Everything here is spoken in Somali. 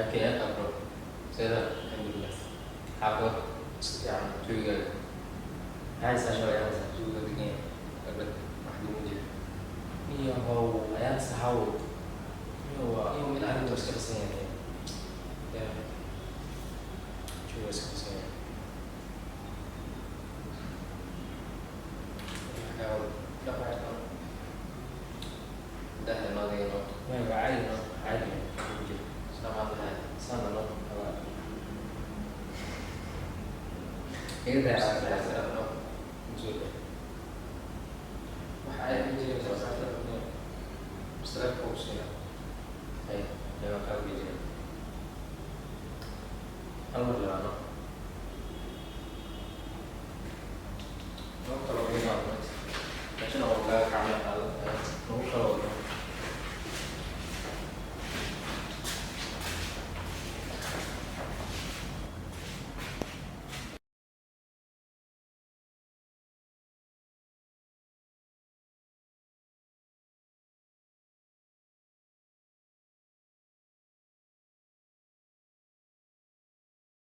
Saaxiibkay aad bro. Seeda Alxamdulilah. Xaafad Si fiican. Jawigaaga. Maxaa haysaa shalay haysaa? Jawiga degan yahay. Dhabad wax laguma jiro. Iyo how ayaan saxaw. Iyo waa iyo mid arrintu iska dhisan yahay. Ya. Jawiga iska dhisan yahay. Waxaa dhaqaaqo. Daha noo. Waa caadi no, caadi ma jiro. Saamaan lahayn. Sana no. Waa Iga daa no. Masuul. Waxa ay ma jiro soo saarta. Mustaqbalka uu siina. Hay, yaa ka jira. Hal mar laba no.